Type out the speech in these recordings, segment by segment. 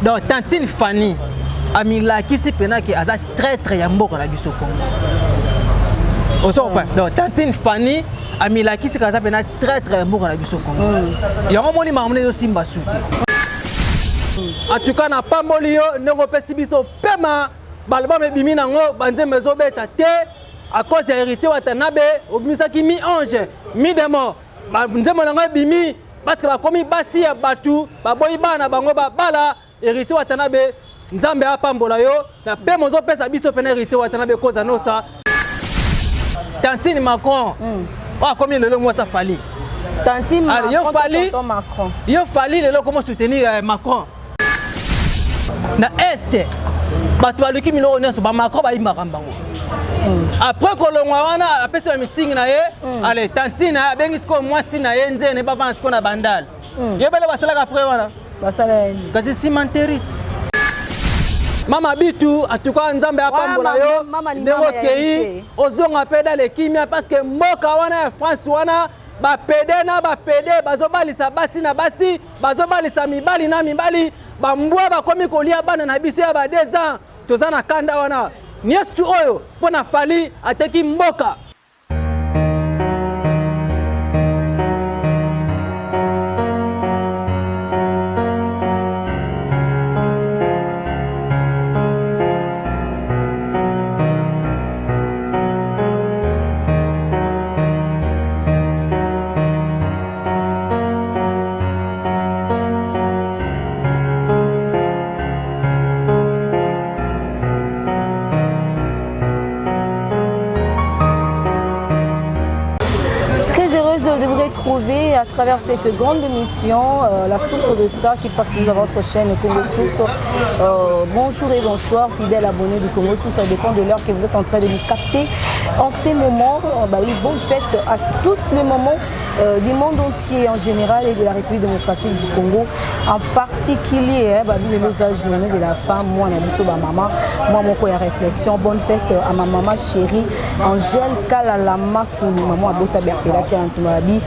Donc tantine Fanny amilakisi pena ke aza traître ya mboka na biso Congo. Ozo comprendre? Donc tantine Fanny amilakisi ke aza pena traître ya mboka na biso Congo. Yango moni makambo ezo simba su te. En tout cas napamboli yo ndenge opesi biso pema balbum ebimi nango banzembo ezobeta te à cause ya héritier Watanabe obimisaki mi ange mi démon nzembo nango ebimi parce que bakomi basi ya bato baboyi bana na bango babala héritier Watanabe nzambe apambola yo na pema ozopesa biso pena héritier Watanabe koza nosa tantine Macron oyo akomi lelo mwasi afali tantine Allez, yo Macron, Fally. tonton Macron. Yo Fally lelo comment soutenir Macron na est bato baluki miloko nyonso ba Macron bayimbaka bango après kolongwa wana apesi ba meeting na ye ale tantine na ye abengi sikoyo mwasi na ye nzene bavanda sikoyo na bandale yebele basalaka après wana basala nini? Kasi cimenterie mama bitu en tout cas nzambe apambola Wana yo mama ni ndenge mama ya okei Héritier. Ozonga mpe dale kimia parce que mboka wana ya France wana bapede na bapede bazobalisa basi na basi, bazobalisa mibali na mibali, bambwa bakomi kolia bana na biso ya ba 2 ans. Toza na kanda wana nyonso tu oyo mpo na Fally ateki mboka. Très heureuse de vous retrouver à travers cette grande émission, La Source de Star, qui passe toujours à votre chaîne Congo Source. Bonjour et bonsoir, fidèles abonnés du Congo Source, ça dépend de l'heure que vous êtes en train de nous capter. En ces moments, bah oui, bonne fête à tous les moments du monde entier en général et de la République démocratique du Congo en particulier. Hein, bah, oui, la journée de la femme, moi, na biso ba maman, moi, mon coin réflexion, bonne fête à ma maman chérie, Angèle Kalala Makulu, maman Abota Bertela qui a un tomabi.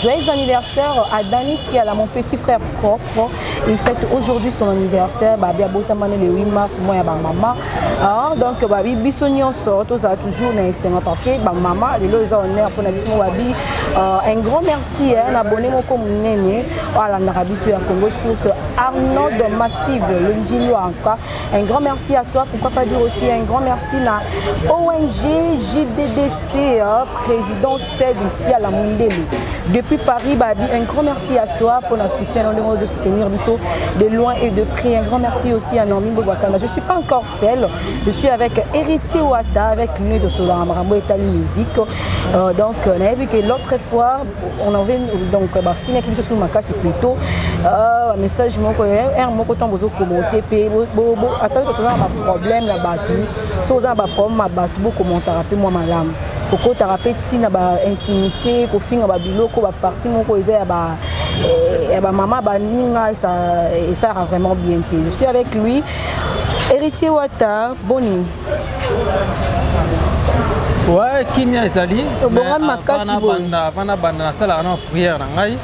Joyeux anniversaire à Dani qui a là, mon petit frère propre. Il fête aujourd'hui son anniversaire, bah, bien Abota Mané le 8 mars, moi, bah, maman. Ah, donc, bah, oui, biso nyonso, tout ça toujours na esengo parce que bah, maman, lelo eza honneur pour na biso babi. Un grand merci, hein, abonné moko munene, voilà, na biso ya Congo Source, Arnaud Massive, le Ndjilo en tout cas. Un grand merci à toi, pourquoi pas dire aussi un grand merci na ONG JDDC, hein, président Ced Tiala Mundele. Depuis Paris, Babi, un grand merci à toi pour le soutien, on de soutenir biso de loin et de près. Un grand merci aussi à Normi Bobakana. Je suis pas encore seule, je suis avec Héritier Wata, avec nous de Solar Marambo et Tali Musique. Donc, on a vu que l'autre fois, on avait donc, bah, fini qui sous ma casse plutôt. Message moko, un moko tant bozo commenter, pe, bo, bo, bo, attends, quand on a un problème là-bas, tout. Si vous avez un problème là-bas, tout, bo commenter rapide, moi, madame. Kokota rapide, si na ba intimité, kofinga ba biloko, ba parti moko, eza ya ba, ya ba mama, ba ninga, ça, et ça a vraiment bien été. Je suis avec lui, Héritier Wata, boni. Ouais, kimia ezali. Obonga Mais makasi avant boye. banda, avant na banda, nasalaka na prière na ngai.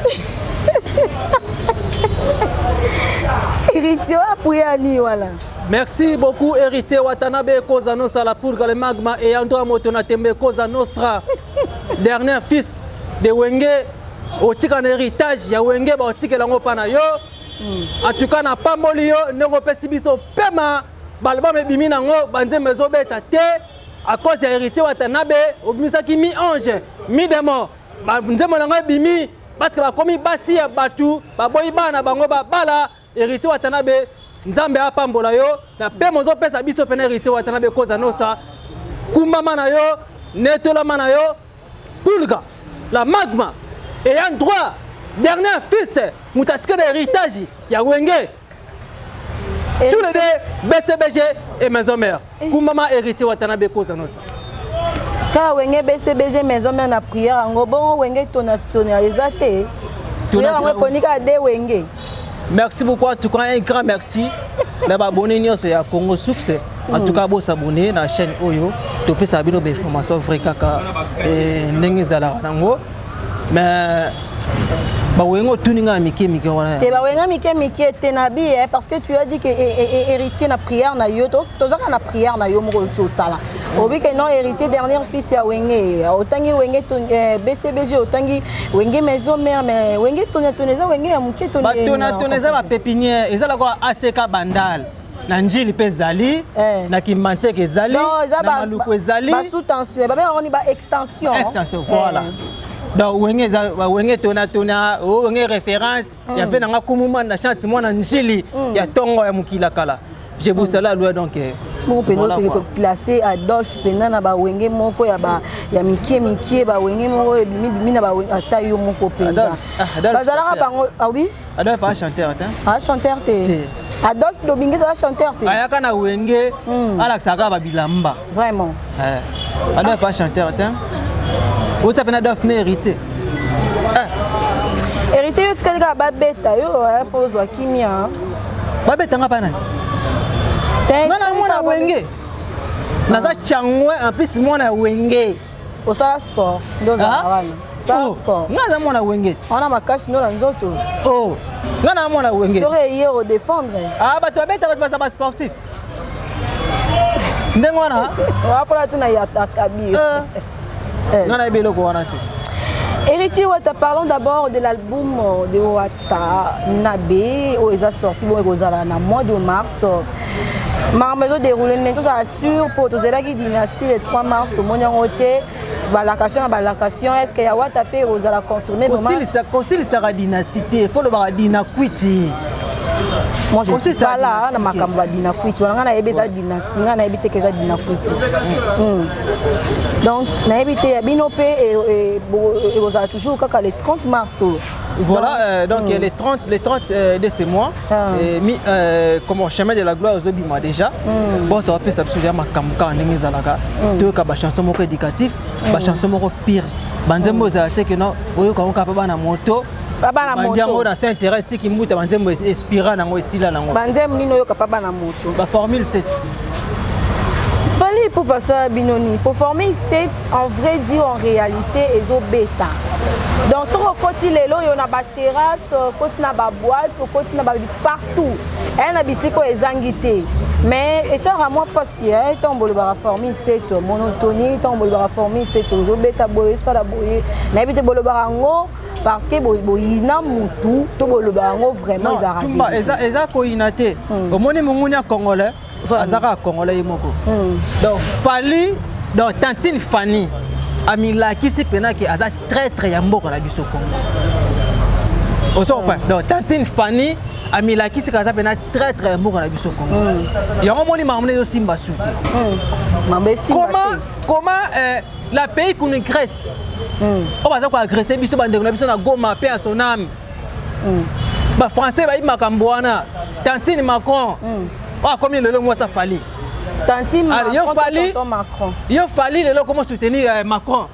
Héritier a prié ni wala. Merci beaucoup Héritier Watanabe Koza Nostra la poudre le magma et Androa Motona Tembe Koza Nostra. Dernier fils de Wenge otika na héritage ya Wenge ba otikela ngo pa na yo. En tout cas na pamboli yo ndenge opesi biso pema balbum ebimi nango banzembo ezobeta te à cause ya Héritier Watanabe obimisaki mi ange mi démon nzembo nango ebimi parce que bakomi basi ya bato baboyi bana na bango babala. Héritier Watanabe nzambe apambola yo na pema ozopesa biso pena Héritier Watanabe Koza Nosa kumbama na yo netolama na yo pulga la magma ayant droit dernier fils moto atika na héritage ya Wenge tous les deux BCBG et Maison Mère kumbama Héritier Watanabe Koza Nosa. Kaka Wenge BCBG Maison Mère na prière yango bongo Wenge tona tona eza te. Prière yango eponi kaka de Wenge. Merci beaucoup, en tout cas un grand merci na ba abonné nyonso ya Congo Source. En tout cas bo s'abonner na chaîne oyo topesa bino ba information vrai kaka ndenge ezalaka nango. Mais Bawenge otuni ngai ya mike mike wana. Te, bawenge mike mike te na bi, parce que tu as dit que héritier na prière na yo, tozaka na prière na yo moko ti osala, obi ke non, héritier dernier fils ya Wenge. Otangi Wenge BCBG, otangi Wenge Maison Mère, mais Wenge Tonatona eza Wenge ya moke. Batonatona eza bapépinière, eza lokola ACK Bandal na Njili mpe ezali, na Kimbanseke ezali, na Maluku ezali. Basous-tension, babengaka ni ba-extension. Extension, voilà. Donc Wenge eza Wenge Tonatona, o Wenge référence ya ve nanga kumuma na chante mwana Njili ya ntongo ya mokili ya kala. Je vous salue à loi, donc moko mpena otoki koclasser Adolphe mpena na bawenge moko ya mike mike, bawenge moko ebimi bimi na bawenge, ata yo moko mpenza bazalaka bango. Ah oui. Adolphe a chanteur te. A chanteur te? Adolphe Dobingi aza chanteur te? Ayaka na Wenge, alakisaka babilamba. Vraiment? Adolphe a chanteur te. Ota mpena Adolphe na héritier. Héritier, yo tikali kaka babeta yo mpo ozwa kimia. Babetanga mpa nani? Nga na mwana Wenge, naza changwe, en plus mwana ya Wenge. Osala sport nde ozala wana, osala sport. Nga aza mwana Wenge. Wana makasi ndo na nzoto. Oh, nga na mwana Wenge. Soki eye odéfendre. Ah, bato babeta bato baza basportif ndenge wana. Wafola tuna ya akabi. Nga nayebi eloko wana te. Héritier Wata, parlons d'abord de l'album de Wata Nabe, où ils ont sorti, bon, ils ont mois de mars. Makambo ezodéroule ndenge tozala sûr mpo tozelaki dynastie le 3 mars, tomoni yango te. Balocation na balocation, est ce que ya Wata mpe ekozala confirmé? Kosilisaka dynastie te, fo lobaka dinakwiti. Moi, je suis pas là na makambo ya dinakwiti wana. Ngai nayebi eza dynastie, ngai nayebi te ke eza dinakwiti. Donc nayebi te ya bino mpe ekozala toujours kaka le 30 mars to? Voilà, donc les 30, les 30 de ce mois, et, mi, comment, Chemin de la gloire ozobima déjà. Bon, ça va pesa biso ya makambo kaka ndenge ezalaka. Toyoka bachanson moko éducatif, bachanson moko pire, banzembo ezala te ke no oyoka yango kaka mpe bana moto. Bana moto. Yango na Saint Thérèse tiki mbuta, banzembo espira nango esila nango. Banzembo nini oyoka pa bana moto? Baformule 7. Fally mpo pasala bino nini po formule 7? En vrai dire, en réalité ezobeta. Donc soki okoti lelo oyo na baterrasse, okoti na baboîte, okoti na partout, eya na bisika oyo ezangi te. Mais esalaka mwa mpasi ntango bolobaka formule 7 monotonie, ntango bolobaka formule 7 ozobeta boye, esala boye. Nayebi te, bolobaka yango parce que boyina mutu to bolobaka yango vraiment ezalaka? Eza koyina te. Omoni, monguni ya congolais aza kaka congolais ye moko. Donc Fally, donc tantine Fanny amilakisi mpena ke aza traître ya mboka na biso Congo. Ozo comprendre? Donc tantine Fanny amilakisi kaka aza mpena traître ya mboka na biso Congo. Yango moni makambo ezosimba su te. Comment la pays qu'on agresse, oyo baza koagresse biso, bandeko na biso na Goma mpe ya son âme, bafrançais bayebi makambo wana. Tantine Macron oyo akomi lelo mwasi afali. Tantine Yo Fally, yo Fally lelo comment soutenir Macron?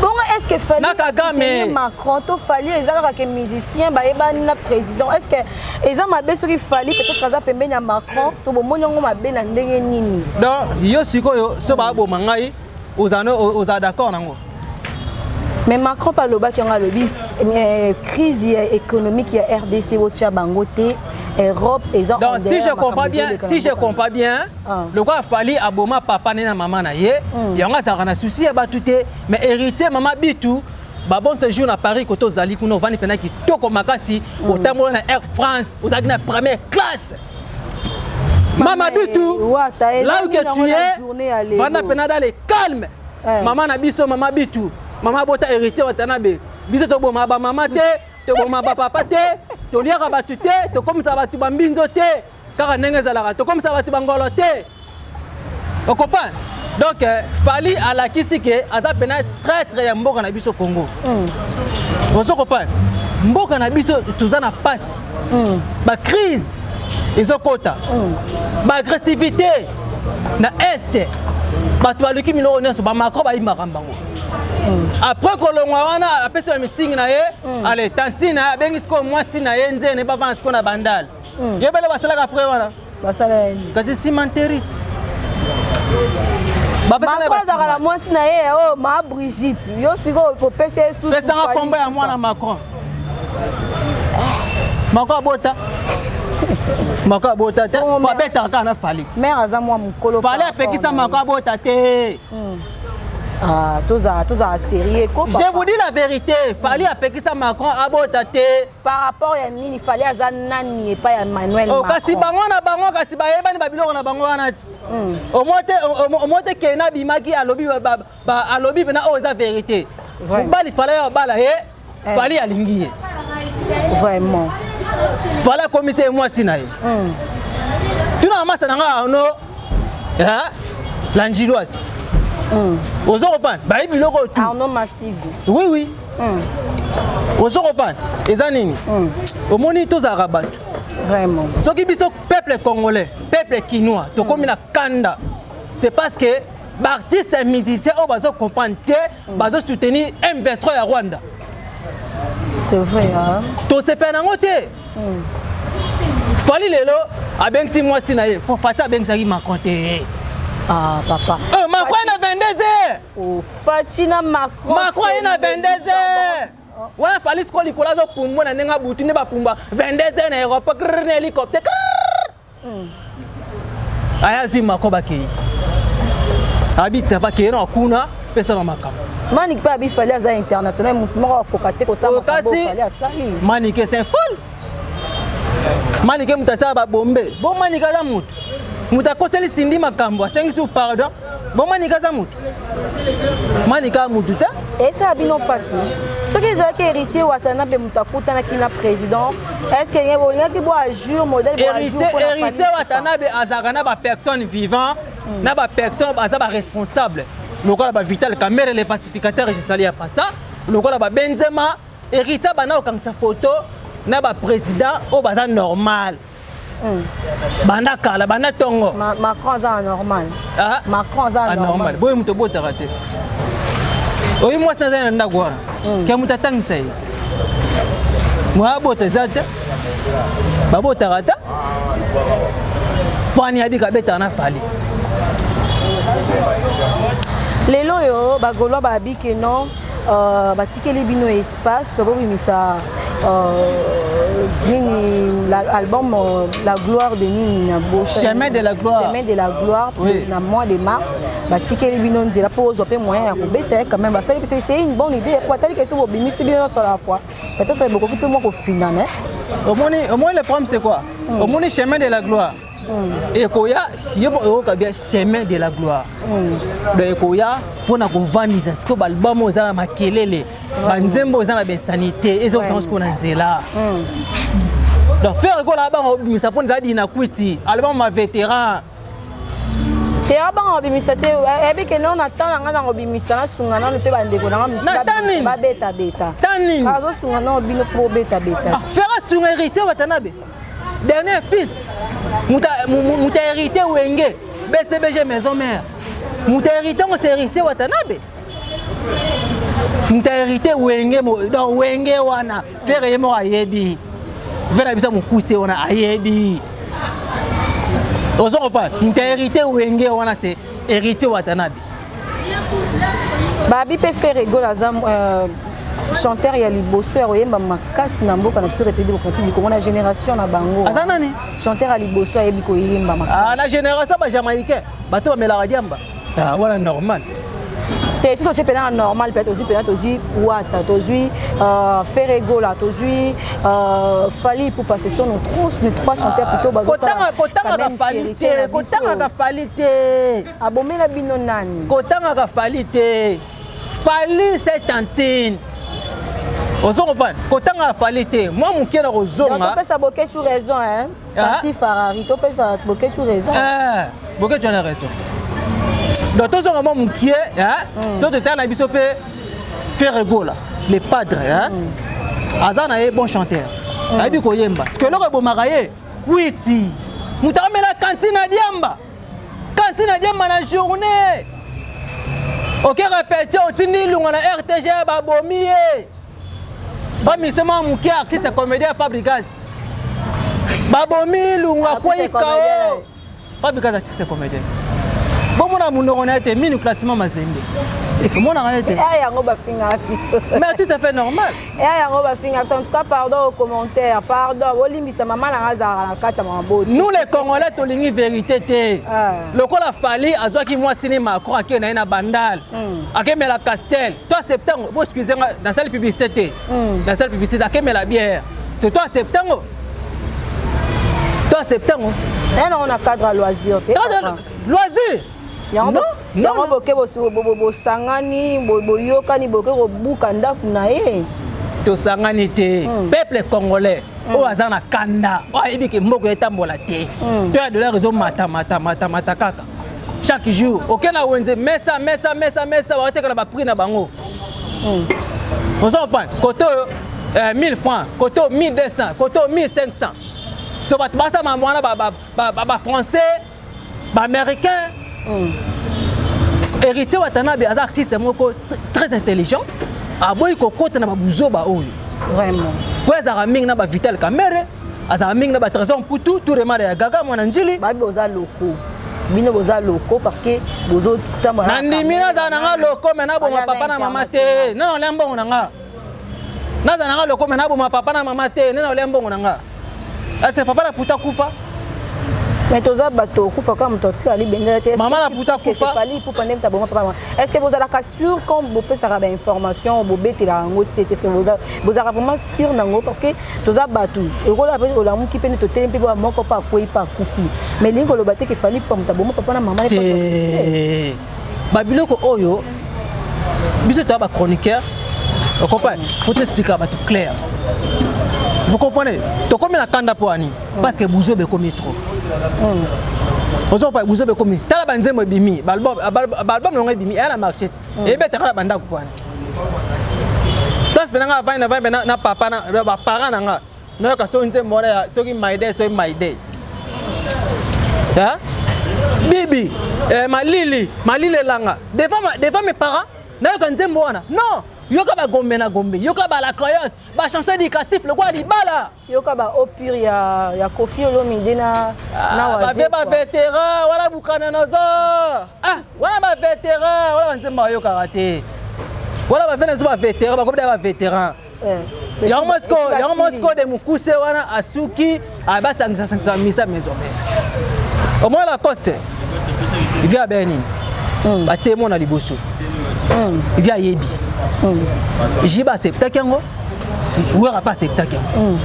Bongo est ce que Fally Na Kagame. Macron to Fally eza kaka ke musicien bayebani na président? Est ce que eza mabe soki Fally peut-être aza pembeni ya Macron to bomoni yango mabe na ndenge nini? Donc yo sikoyo so baboma ngai, ozala d'accord nango? Mais Macron mpe alobaki yango, alobi crise ya économique ya RDC botia bango te, Europe eza. Donc si je comprends bien, si je comprends bien, lokola Fally aboma papa ne na mama na ye, yango azalaka na souci ya bato te. Mais héritier, mama Bitu, babon séjour na Paris, kote ozali kuna, ovandi mpena kitoko makasi, otambola na Air France, ozalaki na première classe. Mama Bitu, là où que tu es, vanda mpena dans le calme. Mama na biso, mama Bitu, mama bota héritier Watanabe, biso toboma bamama te, toboma bapapa te, toliaka bato te, tokomisaka bato bambinzo te, kaka ndenge ezalaka, tokomisaka bato bangolo te. Ocomprendre? Donc Fally alakisi ke aza mpena traître ya mboka na biso Congo. Ozo comprendre? Mboka na biso toza na pasi, bacrise ezokota, baagressivité na Est, bato baluki miloko nyonso, bamacron bayibi makambo bango. Après kolongwa wana, apesi bamitingi na ye. Ale tantine na ye abengi sikoyo mwasi na ye nzene, bavanda sikoyo na Bandale. Yebele basalaka après wana. Basala nini? Kasi cimenterie. Macron azalaka na mwasi na ye oyo ma Brigitte. Yo sikoyo opesi ye susu. Pesanga kombo ya mwana Macron. Macron abota, Macron abota te. Bongo po abetaka kaka na Fally. Mare aza mwa mokolo. Fally apekisa Macron abota te. Ah, tozala sérieux ko. Je vous dis la vérité, Fally apekisa Macron abota te. Par rapport ya nini? Fally aza nani epai ya Emmanuel? Oh, kasi bango na bango, kasi bayebani babiloko na bango wana ti. Omo te kena abimaki, alobi alobi mpena oyo eza vérité. Mobali Fally ayo abala ye, Fally alingi ye. Vraiment. Fally akomisa ye mwasi na ye. Tuna masa na nga ano la Njiloise. Ozo comprendre, bayebi biloko oyo tu. Arnaud Massive. Oui, ozo comprendre eza nini. Omoni, tozalaka bato. Vraiment. Soki biso peuple congolais, peuple kinois, tokomi na kanda, c'est parce que baartiste ya musicien oyo bazocomprendre te, bazosoutenir M23 ya Rwanda. C'est vrai, hein? Tosepela nango te. Fally lelo abengisi mwasi na ye po Fati abengisaki Macron te. Ah, papa. Macron ye na 22 heures. Oh, Fati na Macron. Macron ye na 22 heures wana. Fally sikoyo likolo azopumbwa na ndenge abutu nde bapumbwa 22 heures na aéroport grrr, na hélicoptère grrr. Aya azwi Macron, bakei abi bakei na kuna, pesana makambo. Manik mpe abi Fally aza international, motu moko akoka te kosala Oh, makambo kasi Fally asali. Manike, c'est folle. Manike moto asala babombe bo. Manike aza motu, moto akoseli Sindi makambo, asengisi pardon. Bo Manike aza motu, Manike aza motu te. Esala bino mpasi. Soki ezalaki Héritier Watanabe moto akutanaki na président, est ce que bolingaki bo ajour modèle bo ajour? Héritier Watanabe azalaka na bapersonne vivant, na bapersonne aza baresponsable lokola baVital Kamerhe, le pacificateur, jesali ya pasa, lokola babenzema. Héritier banda kokangisa photo na baprésident oyo baza normal banda kala, banda ntongo. Macron aza normal? Ah? Macron aza normal? Boye moto obotaka te, oyi mwasi naza na ndako wana ke moto atangisa ye, moya abota eza te, babotaka ta pwani abika abetaka na Fally. Lelo oyo bagaulois babi ke non, batikeli bino espace bobimisa nini, album La Gloire de nini na Chemin de la Gloire. Chemin de la Gloire. Oui. Na mois de mars batikeli bino nzela mpo ozwa mpe moyen ya kobeta quand même. Basali, c'est une bonne idée po atali question, bobimisi bino nyonso à la fois, peut-être bokoki mpe mwa kofinana. Omoni, omoni, le problème, c'est quoi? Omoni, Chemin de la Gloire ekoya, ye mo oyoka bien, Chemin de la Gloire. Donc ekoya mpona kovandisa sikoyo baalbum oyo eza na makelele, banzembo oyo eza na bainsanité, ezokisanga sikoyo na nzela. Donc Ferre ekola bango obimisa mpona eza dina kwiti, album ma vétéran. Te, abanga kobimisa te. Eyebi ke no na temps na ngai na kobimisa, nasunga nano mpe bandeko na ngai. Na temps nini? Babetabeta. Temps nini? Azosunga nano bino mpo bobetabeta. Ferre asunga Héritier Watanabe, dernier fils, moto hérité Wenge BCBG Maison Mère, moto hérité ngo c'est Héritier Watanabe, moto hérité Wenge. Donc Wenge wana, Ferre ye moko ayebi ve na biso mokuse wana, ayebi, ozo comprendre, moto hérité Wenge wana c'est Héritier Watanabe. Babi mpe Ferre Gola aza chanteur ya liboso ya koyemba makasi na mboka na biso, République démocratique du Congo, na génération na bango. Aza nani? Chanteur ya liboso ayebi koyemba makasi. Ah, na génération bajamaïcain, bato bamelaka diamba. Ah, wana normal. Te, si totie mpena na normal mpe tozwi mpena, tozwi Wata, tozwi Ferre Gola, tozwi Fally Ipupa, ce sont nos trois chanteurs plutôt. Kotangaka Fally te, kotangaka Fally te. Abomela bino nani? Kotangaka Fally te. Fally, c'est tantine, ozo comprendre, kotangaka Fally te, mwa moke na kozonga. Topesa Bokechu raison, hein? Tanti Ferrari, topesa Bokechu raison. Bokechu ana raison. Donc tozonga mwa mokie so totala na biso mpe Ferre Gola, le padre, aza na ye bon chanteur, ayebi koyemba, parce que eloko ebomaka ye kwiti, moto amela kantine ya diamba, kantine ya diamba na journée, oke répété, otindi ilunga na RTG, babomi ye, bamise mwa moke, artiste comédien Fabrigas, babomi ilunga, kwei kao. Fabrigas, artiste comédien. Bomona monoko na ye te, mini classement Mazembe. Omonaka ye te. Yango bafingaka biso. Mais tout à fait normal. Eya yango bafinga biso. En tout cas, pardon au commentaire, pardon, bolimbisa mama nanga azalaka na kati ya maboti. Nous les Congolais tolingi vérité te. Lokola Fally azwaki mwasi ni Macron, ake na ye na Bandal, akemela Castel to septembre. Bo excuse nga, nasali publicité te, nasali publicité. Akemela bière, c'est toi septembre, to septembre. Eya nango na cadre ya loisir te. Loisir. Yango boke bosangani, boyokani, boke kobuka ndako na ye. Tosangani te. Peuple congolais oyo aza na kanda, oyo ayebi ke mboka etambola te, to ya dollar ezomata mata mata mata kaka chaque jour. Oke na wenze, mesa mesa mesa mesa, baoteka na baprix na bango. Ozo comprendre? Côté oyo 1000 francs, côté oyo 1200, côté oyo 1500. So bato basala wana, bafrançais, baaméricain. Héritier Watanabe aza artiste moko très intelligent, aboyi kokota na babuzoba oyo. Vraiment. Po azalaka mingi na baVital Kamerhe, azalaka mingi na baTrésor Mputu, touremare ya Gaga mwana Njili. Babi boza loko, bino boza loko parce que bozotambola. Nandimi, nazala nanga loko, me naboma papa na mama te. Nana olia mbongo na nga. Nazala nanga loko, me naboma papa na mama te. Nena olia mbongo na nga ase papa na puta kufa. Mais toza bato okufa kaka moto atikala libendela te. Mama na puta kufa. Fally Ipupa nde moto aboma papa. Est ce que bozalaka sûr quand bopesaka bainformation, bobetelaka yango sete? Est ce que bozalaka vraiment sûr nango? Parce que toza bato ekola mpe olamuki mpe nde totelemi mpe ba moko mpe akwei mpe akufi, mais elingi koloba te ke Fally Ipupa moto aboma papa na mama. Te, babiloko oyo biso toya bachroniqueur, ocomprendre? Faut expliquer bato clair, vous comprenez? Tokomi na kanda mpo ani? Parce que buzoba ekomi trop. Ozopa buzoba ekomi. Tala banzembo ebimi, baalbum nango ebimi, eya na marché te, ebetaka na bandako wana. Place mpe nanga avandi, navandi mpe na papa na baparent na nga, nayoka soki nzembo wana ya soki My Day, soki My Day, bibi malili malili elanga devant mes parents, nayoka nzembo wana? Non. Yoka bagombe na gombe, yoka bala croyante, bachanson éducatif lokola libala. Yoka ba eau pure ya Koffi Olomide na bavie bavétéran wana, bukana nazo. Ah, wana bavétéran wana, banzembo bayokaka te wana. Bavie nazo bavétéran, bakomi da bavétéran. Yango mosiko de mokuse wana asuki basangisasangisa misa maison mère. Omoi Lacoste vie abeya nini, batie mona liboso vie ayebi JB acceptaki yango, Wera mpe acceptaki yango.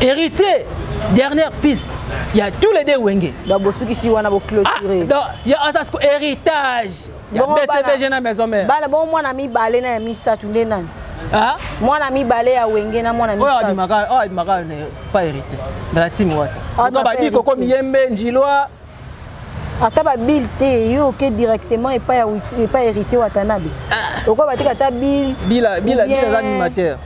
Héritier dernier fils ya tous les deux Wenge. Donc bosukisi wana, boclôture. Ya aza siko héritage ya BCBG na maison mère. Bana bongo mwana mibale na ya misato nde nani? Mwana mibale ya Wenge na mwana oyo abimaka, oyo abimaka pas héritier dans la team Wata, badi koko miyembe njilwa. Ata babile te, yo oke directement epai ya Héritier Watanabe, okoya batika ata bile. Bila bila bila aza animateur.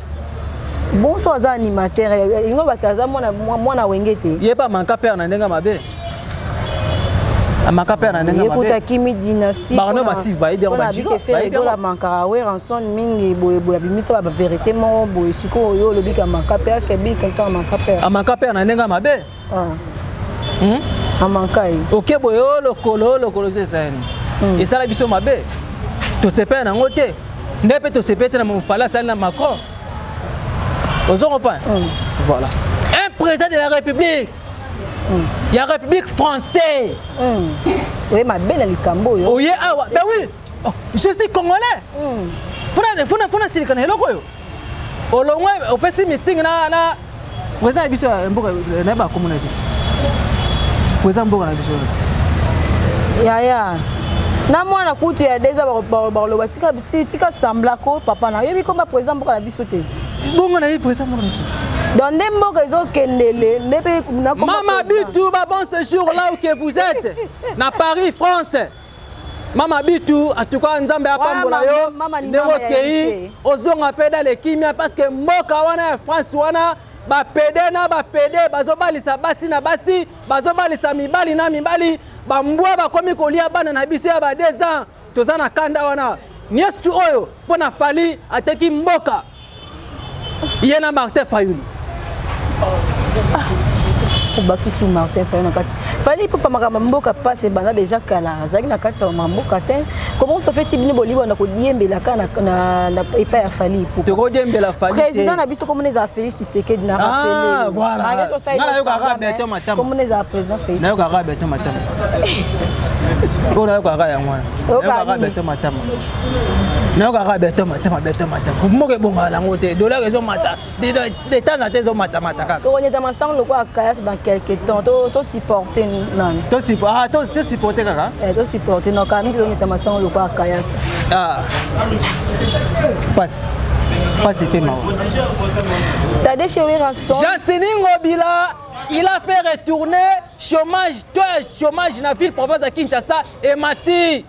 Bonso aza animateur, elingo bato aza mwana Wenge te. Ye mpe amanka père na ndenge mabe, amaka père na ndenge mabe. Ekutaki dynastie. Barno Massif bayebi yango. Bajilo amankaka Werrason mingi boyeboye, abimisa bavérité moko boye. Sikoyo oyo olobiki amanka père, est-ce Bill Clinton amanka père? Amanka père na ndenge mabe. Amanka ye. Oke boye, o lokolo, o lokolo so esali esala biso mabe, tosepela nango te. Nde mpe tosepeli te na mofala asali na Macron. Ozo comprendre? Voilà un président de la République ya République française. Oye mabe na likambo oyo. Oye awa, ben oui. Oh, je suis congolais. Funa silika na eloko oyo olongwe, opesi meeting na président ya biso ya mboka. Nayeba komona te président mboka na biso. Yaya na mwana kutu ya deza bakoloba tika semblako papa na oyebi komba président mboka na biso te. Bongo nayebi président mboka na biso. Donc nde mboka ezokendele nde mpe. Mama Bitu ba, bon séjour là où que vous êtes na Paris, France. Mama Bitu, en tout cas Nzambe apambola yo ndenge okei, ozonga mpe dans kimia, parce que mboka wana ya France wana, bapédé na bapédé bazobalisa basi na basi, bazobalisa mibali na mibali, bambwa bakomi kolia bana na biso ya ba 2 ans. Toza na kanda wana nyonso tu oyo mpo na Fally ateki mboka, ye na Martin Fayulu. Obakisi su Martin Fayulu na kati. Fally Ipupa, makambo mboka passe ebanda déjà kala, azalaki na kati ya mboka te. Comment ça fait bino boliba na kodiembela kaka na epai ya Fally Ipupa? Tokodiembela Fally. Président na biso komona ezala Félix Tshisekedi na Ah, voilà. Nga nayokaka Beton Matama. Komona ezala président Félix. Nayokaka Beton Matama oyo, nayokaka yango wana. Oyokaka Nayokaka nini? Beton Matama, nayokaka Beton Matama. Beton Matama, mboka ebongaka nango te, dollar ezomata de temps na te, ezomatamata kaka. Tokonyeta masango lokola kayasi dans quelque temps. Tosupporte nani? Tosupporte kaka. Tosupporte no kaka mingi, tonyeta masango lokola kayasi. Ah. Pasi, pasi mpe mawa. Tade chez Werrason. Gentiny Ngobila, il a fait retourner chômage, toi, chômage dans la ville province de Kinshasa et Mati.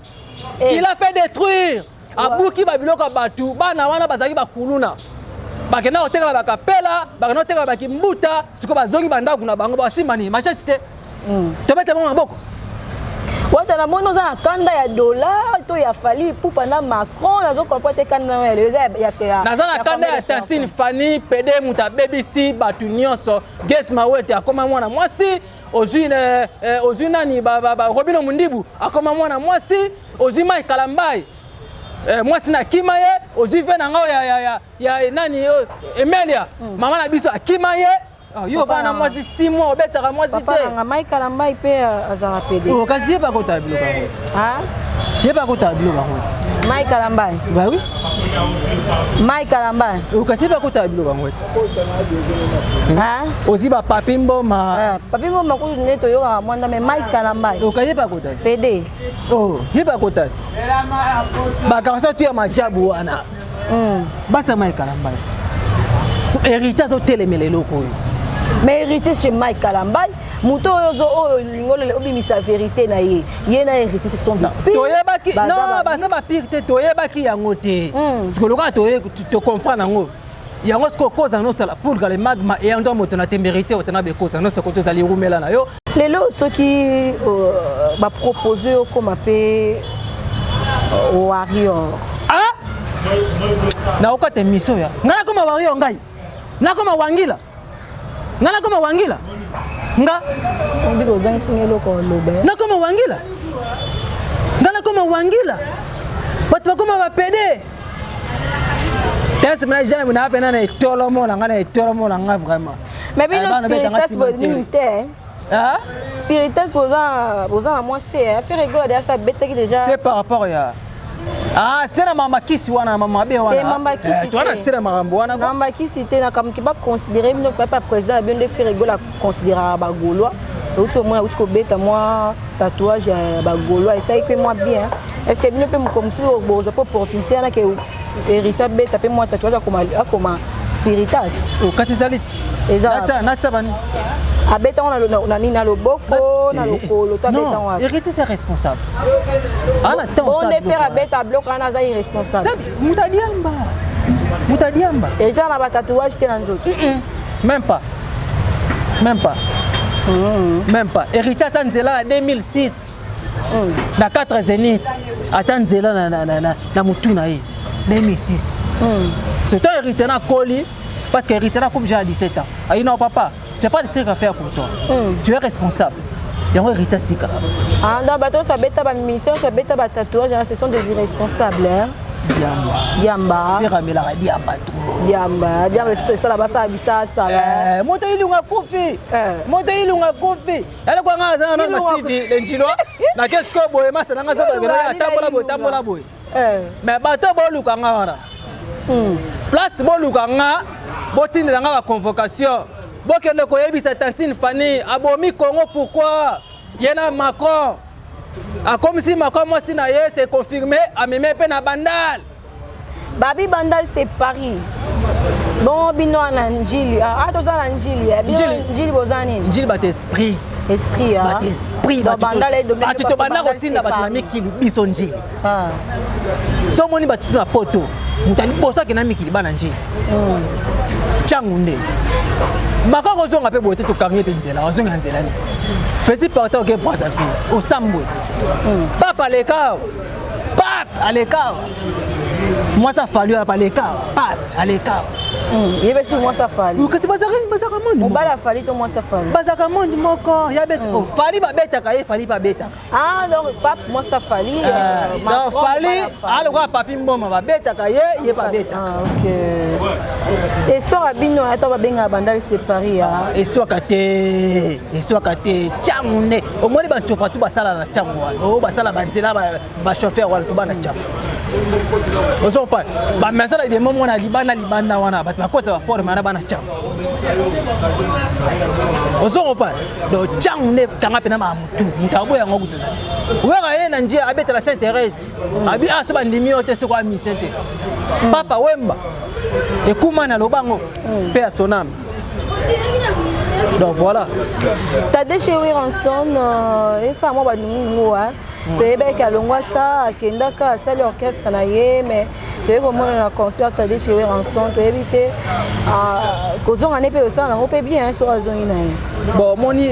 Eh. Il a fait détruire. Abuki babiloko ya bato, bana wana bazalaki bakuluna. Bakenda kotekala bakapela, bakenda kotekala bakimbuta, sikoyo bazongi bandako na bango, basimbani machasi te. Tobete bango maboko. Wata, namoni oza na kanda ya dollar to ya Fally Ipupa na Macron. Nazocomprendre te kanda na yo eza Naza na ya kanda ya combien de tantine Fanny pede, moto abebisi bato nyonso. Ges Mawete akoma mwana mwasi, ozwi ozwi nani, Robino Mundibu akoma mwana mwasi, ozwi Mike Kalambai, mwasi na akima ye, ozwi ve na ngai ya nani oyo, Emelia, mama na biso akima ye. Ah, yo Papa ovanda na mwasi 6 mois, obetaka mwasi Papa te. nanga Mike Kalambai mpe azalaka pede. Oh, kasi ye bakotala biloko yango te. Ah? Ye bakotala biloko yango te. Mike Kalambai. Bah oui. Mike Kalambai. Oh, kasi ye bakotala biloko yango te. Ah? Ozwi bapapi Mboma. Ah, papi Mboma kutu nde toyokaka mwanda, mais Mike Kalambai. Oh, kasi ye bakotala. Pede. Oh, ye bakotala bagarçon tu ya majabu wana. Basama Ekalambai, so héritier azotelemela eloko oyo. Mais héritier chez Mike Kalambai, moto oyo oyo olingi olele obimisa vérité na ye, ye na héritier, ce sont des pires. Toyebaki. Baza Non, baza bapire te, toyebaki yango te. Sikoyo lokola tocomprendre yango, yango sikoyo koza nosala pour que le magma eyando moto na temérité otana bekoza nyonso ko tozali rumela na yo. Lelo soki bapropose yo okóma mpe warrior? Ah, nakokata émission ya ngai, nakoma warrior, ngai nakoma wangila, ngai nakoma wangila nga. Obika ozangisinga eloko oloba. Nakoma wangila, ngai nakoma wangila, bato bakoma bapede tena nsima na jeune na pena na etolomo na ngai, na etolomo na ngai vraiment. Mais bino Eh, bana betanga spiritas nsima te. nini te? Ah? Spiritas boza na mwasi Ferre Gola deja abetaki déjà. C'est par rapport ya, ah, se na mama kisi wana, na mama mabe wana. Te, mama kisi Eh, towana te. se na makambo wana. Na mbakisi te, nakamki baconsidere bino pa président na bino nde Ferre Gola considéraka bagaulois. Touti omona auti kobeta mwa tatouage ya bagaulois, esali mpe mwa bien. Est ce que bino mpe moko mosusu bozwa mpe opportunité wana ke héritier abeta mpe mwa tatouage, akoma spiritas? Oh, kasi ezali ti Eza natia bani. Abeta ngo na nini, na loboko, na lokolo to abeta ngo Non, héritier c'est responsable ana temps. Bon, nde Ferre abeta biloko wana, aza irresponsable. Moto adiamba, moto adiamba. Héritier na batatouage te na nzoto? Même pas, même pas, même pas. Héritier ata nzela na 2006 na 4 Zénith, ata nzela na motu na ye 2006. C'est un héritier na koli, parce que héritier na comme j'ai à 17 ans ayi non papa, c'est pas des trucs à faire pour toi, tu es responsable. Yango héritier tika. Ah, donc bato nyonso abeta, bamusicien nyonso abeta batatouage wana, ce sont des irresponsables, hein? Diamba. Diamba. Ferre amelaka diamba trop. Diamba, diamba esala basala bisasala. Eh, moto ilunga kufi. Eh. Moto ilunga kufi eloko nga aza nano Ilunga masivi lenjilwa na keske boye masa nanga Ilunga, zobalekela atambola boye. Ilunga. Tambola boye, mais bato boluka nga wana, place boluka nga, botindela nga baconvocation, bokende koyebisa tantine Fanny abomi Congo. Pourquoi ye na Macron akomisi Macron mwasi na ye? C'est confirmé, amemi mpe na Bandal. Babi, Bandal c'est Paris. Bon, bino wana Njili, ah, toza na Njili, eh. Bino Njili. Njili boza nini? Njili bato esprit. Esprit, ah. Bato esprit. Donc, Bandal est dominé Bato parce que tobanda Bandal, kotinda c'est bato na Paris. mikili, biso Njili. Ah. So omoni bato tu na poto, moto aliboso akenda mikili, bana Njili ntango nde baka kozonga mpe boye te, tokangi mpe nzela, ozonga nzela nini? Petit porteur oke Brazzaville, osambwe ti pape aleka awa, pape aleka awa, mwasi afali oyo aleka awa, pape aleka awa. Ye mpe su mwasi afali. Kasi bazalaka monde. Mobali afali to mwasi afali? Bazalaka monde moko ya beta. Oh, Fally babetaka ye, Fally babetaka. Ah, donc pape mwasi afali. Donc Fally alokola Papi Mboma, babetaka ye, ye babetaka. Ah, ok. Eswaka bino ata babengaka Bandal séparé ya? Eswaka te, eswaka te. Ntango nde omoni bancofa tu basala na ntango wana, oyo basala banzela, bachauffeur wana tu bana ntango ozompa bamesala ebema mwana libanda libanda wana, bato bakota baforme wana bana ntango ozokopa. Donc ntango nde tanga mpena maa motu, moto aboya yango kutu eza te. Wera ye na njia abetela Saint Thérèse abi a so bandimi yo te soko amise te. Papa Wemba ekuma na lobango mpe ya soname. Donc voilà. Tade chez Werrason, esala mwa banungunungu. Toyebaki alongwaka, akendaka, asali orchestre na ye, mais toyebi komona na concert Tade chez Werrason, toyebi te kozonga ne mpe osala nango mpe bien soki azongi na ye. Bon, omoni,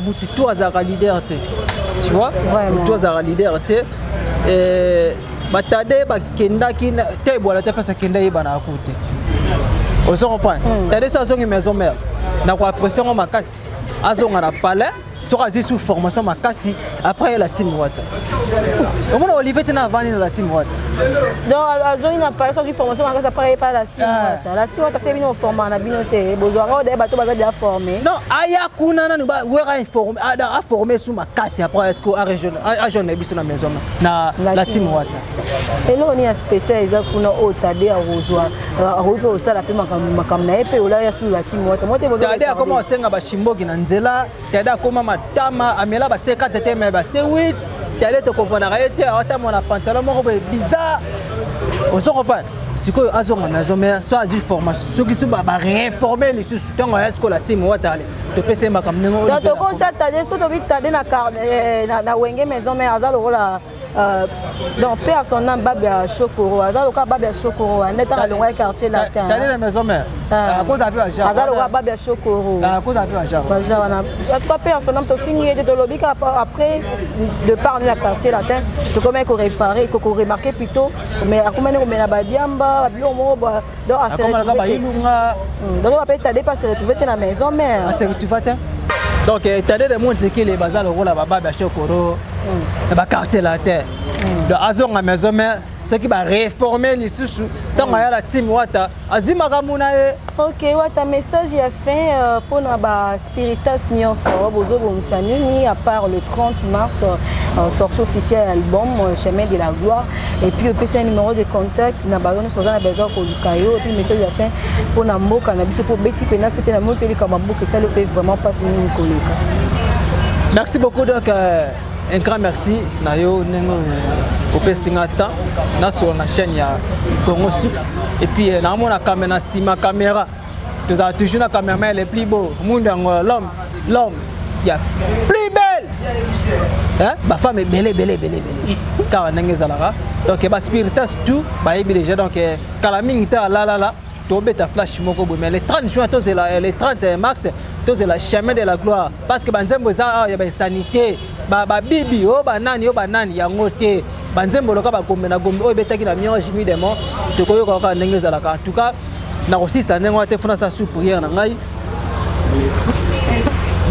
mutu tu azalaka leader te, tu vois, mutu azalaka leader te. Batade bakendaki te, ebwala te, mpasi akenda yebanaka ku te, ozo comprendre. Tade so azongi maison mère, na koapprécie yango makasi. Azonga na palais soki azwi sous formation makasi, après ye la team Wata. Omona Olivier te na avandi na la team Wata. Donc azongi na palais, azwi formation makasi, après ye pa la team Wata. La team Wata se bino oforma na bino te, bozwaka oyo daye bato baza déjà formé. Non, aya kuna nanu wera aforme su makasi, après est ce que ajoindre biso na maison na la team Wata. Eloko nini ya spécial eza kuna oyo Tade akozwa, akoki mpe kosala mpe makambo na ye mpe olaya su la team Wata mo te? Tade akoma kosenga bashimboki na nzela. Tade akoma matama, amela ba C4 te, me ba C8. Tade tokomprenaka ye te, aotamona pantalon moko boye bizarre, ozo comprendre. Sikoyo azonga maison mère so azwi formation, soki so baréforme lisusu, ntango aya sikoyo la team Wata, ale topesa ye makambo ndenge. Donc tokotya Tade, so tobi Tade na Wenge Maison Mère, aza lokola donc paix à son âme, Babe ya Chokoro, aza lokola Babe ya Chokoro nde ntango alongwaki Quartier Latin. Tade na maison mère akoza mpe bajar. Aza lokola Babe ya Chokoro. Akoza mpe bajar. Bajar wana. En tout cas, paix à son âme, tofingi ye te, tolobi kaka après départ na Quartier Latin, tokomaki koréparer, koremarquer plutôt, mais akomani komela badiamba, babiloko moko, donc akomalaka bayilunga. Donc bape Tade mpe ase retrouve te na maison mère. Ase retrouve te. Donc Tade de Montekele baza lokola bababe ya Chokoro na baquartier latin. Donc azonga maison mère, soki baréforme lisusu, ntango aya la team Wata, azwi makambo na ye. Ok, Wata, message ya fin mpona baspiritas nyonso bozobongisa nini à part le 30 mars, sortie officielle ya album Chemin de la gloire, et puis opesa numéro de contact na bato nyonso baza na besoin koluka yo, et puis message ya fin mpona mboka na biso, mpo obeti mpena sete na moi mpe likambo ya mboka esali mpe vraiment mpasi mingi koleka. Merci beaucoup. Donc un grand merci na yo ndenge opesi nga temps nasola na chaîne ya Congo Source. Et puis naomona kame na nsima caméra, tozala toujours na cameraman le plus beau mundu yango, l'homme ya plus belle, hein? Bafemme ebele ebele ebele ebele kaka ndenge ezalaka. Donc baspiritas tout bayebi déjà. Donc kala mingi te, alalala tobeta flash moko boye, mais le 30 juin tozela, le 30 mars tozela Chemin de la gloire, parce que banzembo eza awa ya bainsanité, babibi oyo banani oyo banani yango te, banzembo loka bagombe na gombe oyo ebetaki na miange mi démon, tokoyoka kaka ndenge ezalaka. En tout cas, nakosisa ndenge wana te, funa sa sous prière na ngai.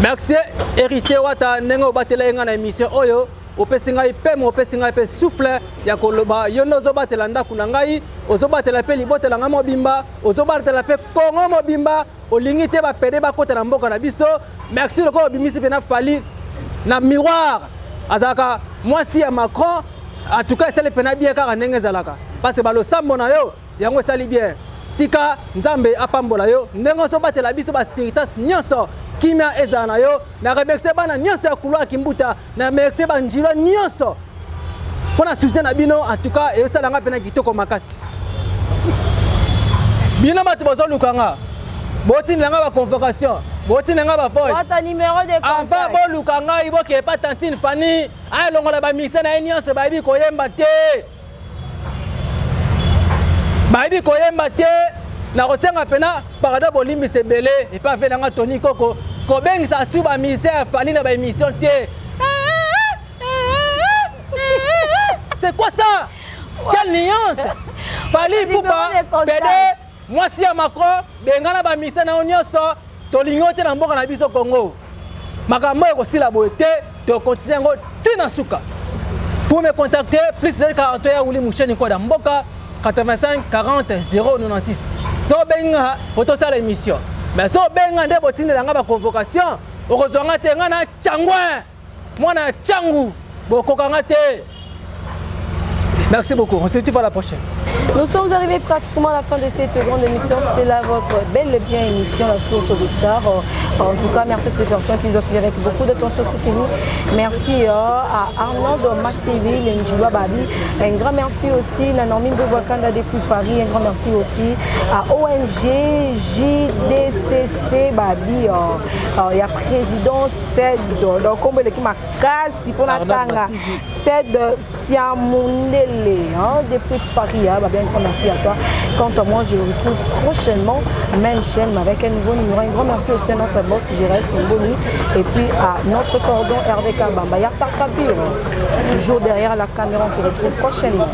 Merci Héritier Wata, ndenge obatela ye ngai na émission oyo, opesi ngai peme, opesi ngai mpe souffle ya koloba. Yo nde ozobatela ndako na ngai, ozobatela mpe libotela ngai mobimba, ozobatela mpe Kongo mobimba. Olingi te bapede bakota na mboka na biso. Merci lokola obimisi mpe na Fally na miroir, azalaka mwasi ya Macron. En tout cas, esali mpena bien kaka ndenge ezalaka, parce que balosambo na yo yango esali bien. Tika Nzambe apambola yo ndenge ozobatela biso baspiritas nyonso. Kimia ezala na yo. Na remercie bana nyonso ya couloir Kimbuta, na remercie banjilo nyonso mpo na soutien na bino. En tout cas, ezosalanga mpena kitoko makasi. Bino bato bozoluka nga, botindela nga baconvocation, botindela nga bavoice. Wata, numéro de Enfin contact. Boluka ngai, bokee pa tantine Fani, ayelongola bamise na ye nyonso. Bayebi koyemba te, bayebi koyemba te. Nakosenga mpena pardon, bolimbisa ebele epai ave nanga Tony Koko, kobengisa su bamise ya Fally na baémission te. C'est quoi ça? Quelle nuance! Fally Ipupa Numéro de contact. Pede. Mwasi ya Macron, bengana ba misa na yo nyonso, tolingi yo te na mboka na biso Congo. Makambo ekosila boye te, tokontinue yango ti na suka. Pour me contacter, plus 241 ya Wuli Musheni Nkoda Mboka 85 40 096. So benga po tosala émission. Mais so benga nde botindela nga ba convocation, okozwa nga te nga na Changwe. Mwana ya Changu, bokoka nga te. Merci beaucoup. On se retrouve à la prochaine. Nous sommes arrivés pratiquement à la fin de cette grande émission. C'était là votre belle et bien émission, La Source de Star. En tout cas, merci à toutes les personnes qui nous ont suivis avec beaucoup d'attention soutenue. Merci à Arnaud Massiville, Ndjilwa Babi. Un grand merci aussi à Normine Bouakanda depuis Paris. Un grand merci aussi à ONG JDCC Babi. Il y a président Ced. Donc, comme le Makasi, pour la tanga. Ced Siamundele, hein, depuis Paris. Hein, bah, bien grand merci à toi. Quant à moi, je vous retrouve prochainement, même chaîne, mais avec un nouveau numéro. Un grand merci aussi à notre boss, Gérard Songoli, et puis à notre cordon RVK Bamba. Toujours derrière la caméra, on se retrouve prochainement.